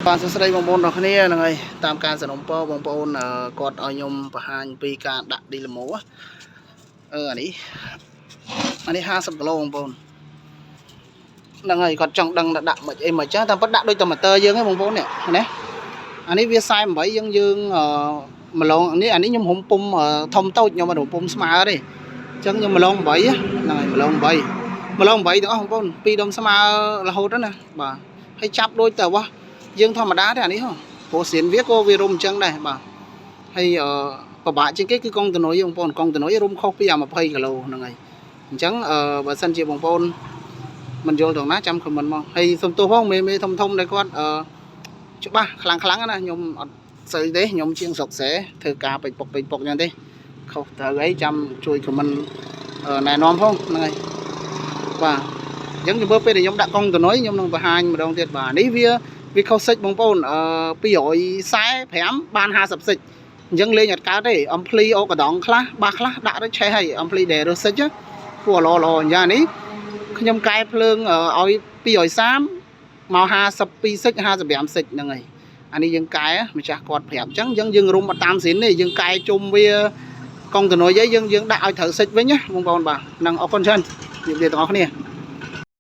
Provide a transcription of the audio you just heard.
បាទសួស្តីបងប្អូនទាំងគ្នាហ្នឹងហើយតាមការសំណូមពរបងប្អូនអឺគាត់ឲ្យខ្ញុំបង្ហាញពីការដាក់ឌីឡូម៉ូអឺអានេះអានេះ50គីឡូបងប្អូនហ្នឹងហើយគាត់ចង់ដឹងថាដាក់មិនអីមិនចឹងតាមពិតដាក់ដូចតែម៉ូទ័រយើងហ្នឹងបងប្អូននេះណាអានេះវា48យើងយើងអឺម្លងនេះអានេះខ្ញុំរុំពុំធំតូចខ្ញុំអត់រុំពុំស្មើទេអញ្ចឹងខ្ញុំម្លង8ហ្នឹងហើយម្លង8ម្លង8ទាំងអស់បងប្អូនពីរដុំស្មើរហូតណាបាទហើយចាប់ដូចតែវ៉ាយើងធម្មតាទេអានេះហ៎ព្រោះសៀនវាក៏វារុំអញ្ចឹងដែរបាទហើយអឺពិបាកជាងគេគឺកងតនុយបងប្អូនកងតនុយរុំខុសពីអា20គីឡូហ្នឹងហើយអញ្ចឹងអឺបើសិនជាបងប្អូនមិនយល់ត្រង់ណាចាំ comment មកហើយសុំទោសផងមេមេធំធំដែលគាត់អឺច្បាស់ខ្លាំងខ្លាំងណាខ្ញុំអត់សូវទេខ្ញុំជាងស្រុកស្រែធ្វើការពេចពុកពេចពុកអញ្ចឹងទេខុសត្រូវអីចាំជួយ comment ណែនាំផងហ្នឹងហើយបាទអញ្ចឹងចំពោះពេលដែលខ្ញុំដាក់កងតនុយខ្ញុំនឹងបង្ហាញម្ដងទៀតបាទនេះវាវាខុសសិចបងប្អូនអឺ245បាន50សិចអញ្ចឹងលេងអត់កើតទេអំភ្លីអូកដងខ្លះបាសខ្លះដាក់ទៅឆេះហើយអំភ្លីដែលរើសសិចពួកល្អល្អអញ្ចឹងនេះខ្ញុំកែភ្លើងឲ្យ230មក52សិច55សិចហ្នឹងហើយអានេះយើងកែម្ចាស់គាត់ប្រាប់អញ្ចឹងយើងយើងរុំអត់តាមស៊ីនទេយើងកែជុំវាកងតនុយអីយើងយើងដាក់ឲ្យត្រូវសិចវិញណាបងប្អូនបាទហ្នឹងអរគុណច្រើនជម្រាបលាទាំងអស់គ្នា។